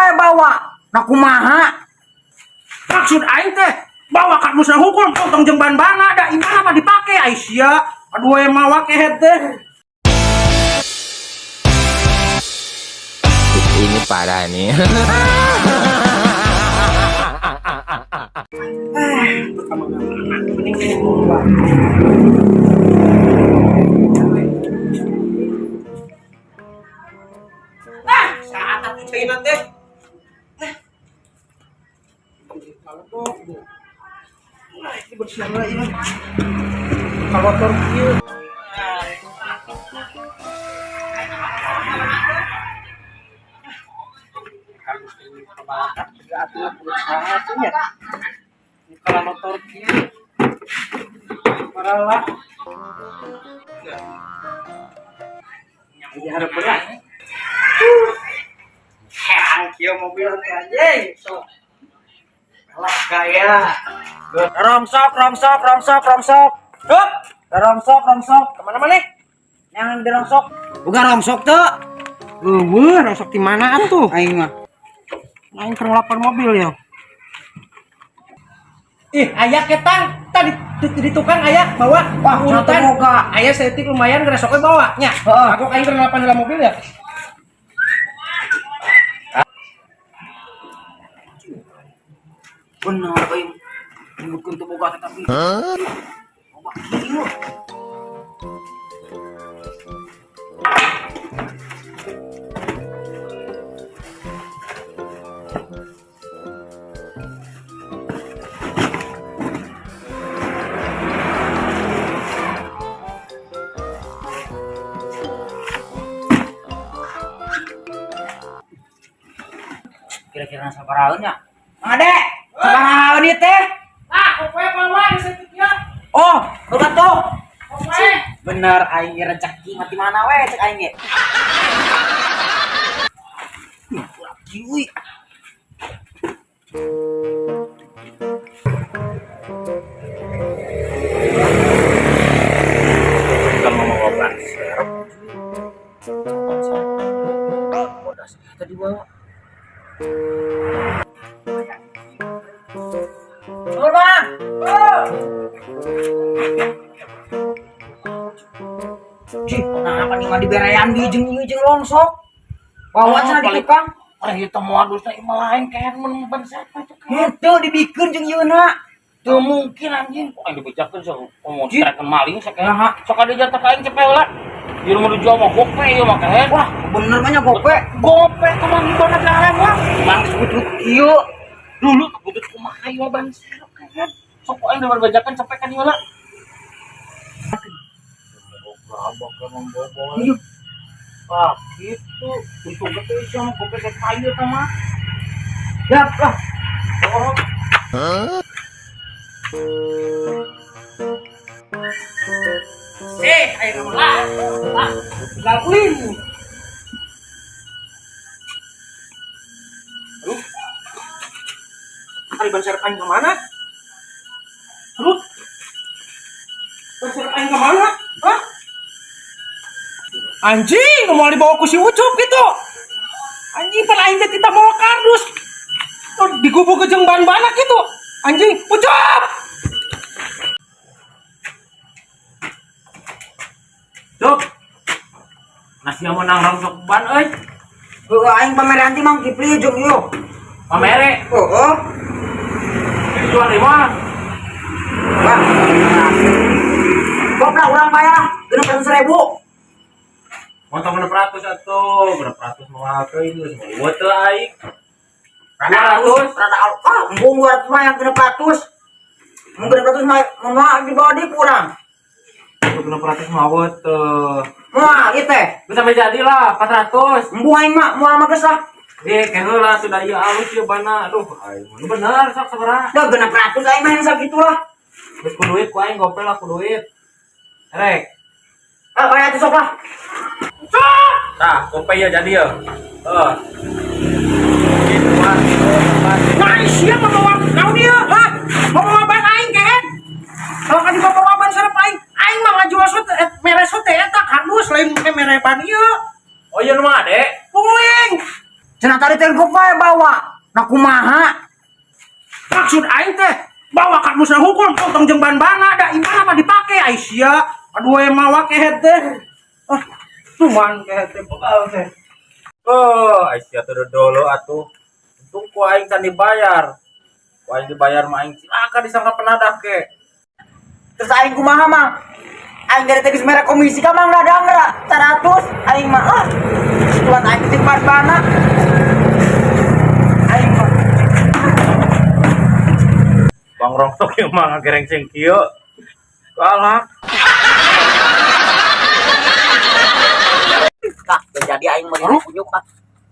we bawa. Nah kumaha? Maksud aing teh bawa kardusna hukum tong jeung ban-bana da imana mah dipake ai sia. Aduh we mawa kehed teh. Ini parah nih. Ah, saat atuh caina teh. Ah, ini bersihan lah ini. Kalotor kieu. Kardus ini kabalakak juga atuh berusaha tuh nya. Ini kalotor kieu. Paralah. Jadi hareupeun lah. Herang kieu mobil teh anjing. Sok. Lah gaya. Rongsok, rongsok, rongsok, rongsok. Hup, Rongsok, rongsok. kemana mana? Yang di rongsok. Bukan rongsok tuh. Eueuh, rongsok di mana atuh? Aing mah. Aing keur ngelapan mobil ya. Ih, aya ketang tadi di tukang aya bawa. Wah, urutan. boga. Aya setik lumayan geresoknya bawa nya. Heeh. Aku aing keur ngelapan dalam mobil ya. Bener aing. Nyebutkeun teu boga teh tapi. Boga kieu. Kira-kira sabaraha nya? Mang Ade, sabaraha ieu teh? Ah, kowe bawa di setik ya. Oh, boga tuh. Kowe. Bener aing rezeki mati mana we cek aing ge. Lagi euy. Kalau mau bawa ban serep. Bodas tadi bawa. Turun, Bang. Cih, nah apa nih mah diberean di jeung ieu jeung rongsok. Bawa cenah di tukang. Ari teu moal dosa imah lain kayak mun ban serep itu kan. Henteu dibikeun jeung ieuna. Teu mungkin anjing. Kok aing dibejakeun sok ngomong Cih. streken maling sok ya. Sok ada jatah ka aing cepet heula. Di rumah dijual mah gope ieu mah kehed. Wah, bener mah nya gope. Gope kumaha ngibana jalan mah. Mang sebut kieu. Dulu butut kumaha ieu ban serep kehed. Sok aing dibejakeun cepet kan ieu lah. Gerabak emang bobo. Iya. Ah, gitu. Untung gede sih sama gope kayak kayu sama. Yap lah. Oh. Ayo lah. Ah, tinggal ulin. Aduh. Ari ban serep aing kemana? Aduh. Ban serep aing kemana? Hah? Anjing, mau dibawa ku si Ucup gitu. Anjing, pan aing teh tidak mau kardus. Oh, digubuk ke jeung ban-banak gitu. Anjing, Ucup! Cuk. Nasi yang menang rongsok ban euy. Heueuh aing pameran ti Mang Kipli jeung ieu. Pamere. Heeh. Jual di mana? Wah. Gop lah urang bayar 600.000. Montong 600 atuh, 600 mah teuing geus mau teu aing. Rada alus, rada alus. Ah, embung 200 mah yang 600. Mun 600 mah mah di bawah di kurang. 600 mah teu. Wah, ieu teh. Geus sampai jadi lah 400. Embung aing mah moal mah geus lah. Eh, keheula sudah ieu alus ieu bana. Aduh, aing mah bener sok sabaraha. Dah 600 aing mah yang sakitu lah. Geus ku duit ku aing gope lah ku duit. Rek. Ah, bayar tuh sok lah. Tah, gope ya jadi ya. Heeh. Nah, sia mamawa naon ieu? Hah? Mamawa ban aing kehed. Kalau kan dibawa ban serep aing, aing mah ngajual sot mere sot teh eta kardus lain mere ban ieu. Oh iya nu mah Ade. Puing. Cenah tadi teh gope ban dibawa. Nah, kumaha? Maksud aing teh bawa kardusna hungkul tong jeung ban-bana da imah mah dipake ai sia. Aduh, we mawa kehed teh. Ah, cuman kehed teh bekal teh. Oh, Aisyah teh dolo atuh. Untung ku aing can dibayar. Ku aing dibayar mah aing cilaka disangka penadah ke. Terus aing kumaha, Mang? Aing dari tadi mere komisi ka Mang Dadang ra 100 aing mah, ah. Ulat aing jeung ban-bana. Aing mah. Bang Rongsok yang mah ngagerengseng kieu. Galak. Kah, jadi aing meuli kunyuk ah.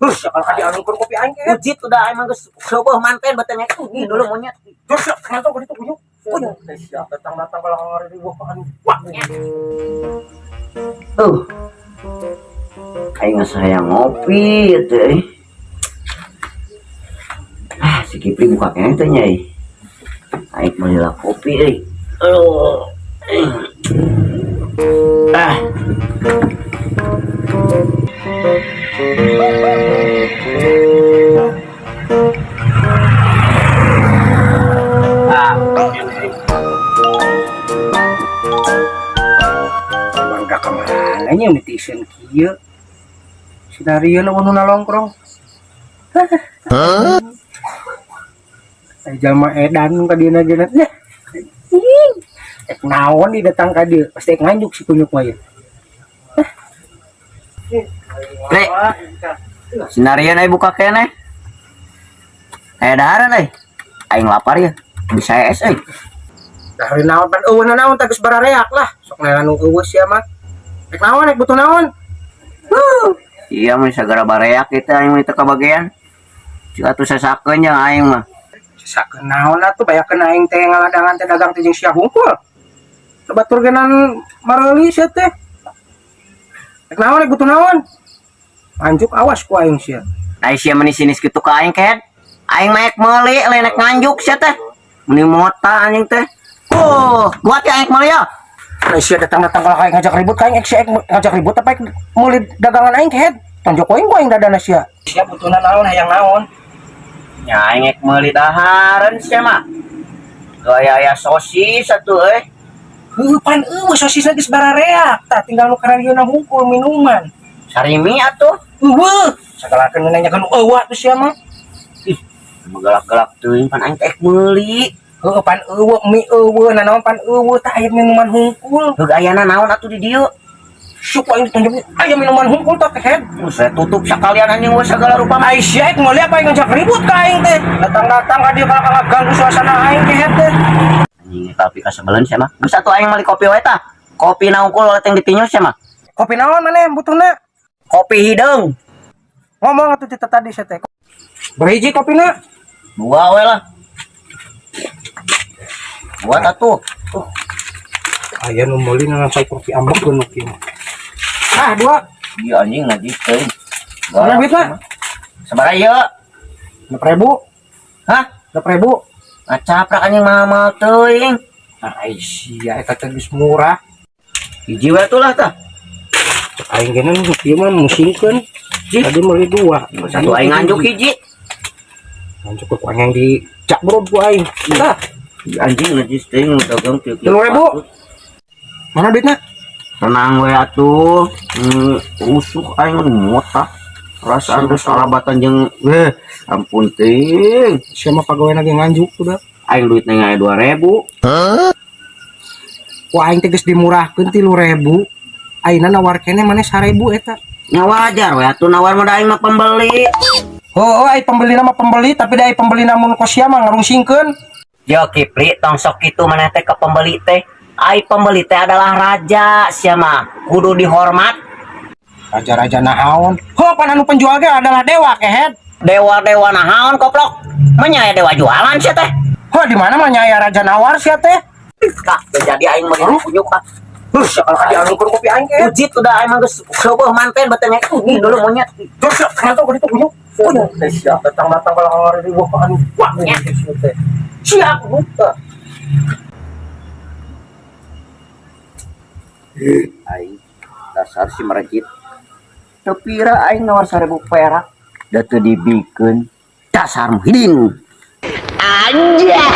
Heuh, kalau ka dialungkeun kopi aing kehed. Ujit udah aing mah geus seueuh manten betenya. Ih, dulu monyet. Terus kenapa kau itu kunyuk? Kunyuk. Siap datang-datang kalau ngari ribuh aduh. Wah. Aing geus hayang ngopi ieu teh. Ah, si Kipli buka keneh teh nya euy. Aing meuli lah kopi euy. Aduh. Ah. Ah. Baru kemana nya netizen kieu? Sinarieun nu nalongkrong. Hah? Ai jalma edan ka dieu ge nya. Ek naon di datang ka dieu, pasti ek nganjuk si kunyuk mah ieu. Pre. Sinarian euy buka keneh. Aya dahareun euy. Aing lapar ya. Bisa es euy. Dahareun naon pan eueuh naon teh geus barareak lah. Sok nu eueuh sia mah. Ek naon, ek butuh naon? Iya mah sagara bareak kita aing mah teu kabagean. Cik atuh sasakeun jeung aing mah. Sasakeun naon atuh, bayakeun aing teh ngaladangan teh dagang teh jeung sia hungkul. Batur genan mareuli sia teh. Ek naon, ek butuh naon? Anjuk awas ku aing sia. Ai sia meni sinis kitu ka aing kehed. Aing mah ek meuli lain ek nganjuk sia teh. Meni mota anjing teh. Oh, kuat ya aing meuli ya. Ai sia datang-datang kalau aing ngajak ribut ka aing, ek sia ek ngajak ribut apa ek meuli dagangan aing kehed. Tonjok aing ku aing dadana sia. Sia butuhna naon, hayang naon? Nya aing ek meuli dahareun sia mah. Gaya aya sosis atuh euy. Heuh, pan eueuh sosisna geus barareak. Tah tinggal nu kararieuna hungkul minuman. Sarimi atuh. Eueuh, sagalakeun nanyakeun eueuh atuh sia mah. Ih, magalak-galak teuing pan aing teh ek meuli. Heuh, pan eueuh mie eueuh nanaon pan eueuh tah aya minuman hungkul. Heuh, ayana naon atuh di dieu? Syuk aing ditunjuk aya minuman hungkul tah kehed. Saya tutup sekalian anjing we segala rupa mah. Ai sia ek meuli apa aing ngajak ribut ka aing teh. Datang-datang ka dieu kalau ganggu suasana aing kehed teh. Anjing tapi kasebeleun sia mah. Geus atuh aing meuli kopi we tah. Kopi na hungkul teh ditinyu sia mah. Kopi naon maneh butuhna? Kopi hideung. Ngomong atuh tita tadi sia teh. Berhiji kopina? Dua we lah. Buat atuh. Aya nu meuli ngan kopi ambek nu kieu. Ah, dua. Iya anjing najis teuing. Mana duitna? Sabaraha ieu? 6.000. Hah? 6.000. Ngacaprak anjing mahal teuing. Ah, ai sia eta teh geus murah. Hiji we atuh lah tah. Cek aing ge nu kieu mah musingkeun. Tadi meuli dua. Satu aing nganjuk hiji. Nganjuk ku aing di jakbrod ku aing. Tah, Anjing najis teuing dagang kieu. 3.000. Mana duitna? Tenang we atuh. Usuk aing motah. Perasaan geus salabatan jeung ampun teuing. Sia mah pagawean lagi nganjuk udah. Aing duitna aya 2.000. Ku aing teh geus dimurahkeun 3.000. Ayeuna nawar keneh maneh 1.000 eta. Nya wajar we atuh nawar mah da aing mah pembeli. Heuh, ai pembeli mah pembeli, tapi da ai pembeli namun kos sia mah ngarungsingkeun. Yo Kipli, tong sok kitu maneh teh ke pembeli teh. Ai pembeli teh adalah raja sia mah, kudu dihormat. Raja-raja naon? Heuh, pan anu penjual ge adalah dewa kehed. Dewa-dewa naon koplok? Menya aya dewa jualan sia teh. Heuh, di mana mah nya aya raja nawar sia teh? Kah, jadi aing meuli kunyuk ah. Heuh, kalau ka dialungkeun kopi aing kehed. Ujit udah aing mah geus seueuh manten betenya. Ih, dulu monyet. Terus kenapa kau itu kunyuk? Kunyuk. Siap datang-datang kalau ngari ribuh anu. Wah, teh. Siap buka. Aing dasar si merejit. Teu pira aing nawar 1.000 perak. Da teu dibikeun. Dasar Muhyiddin. Anjay.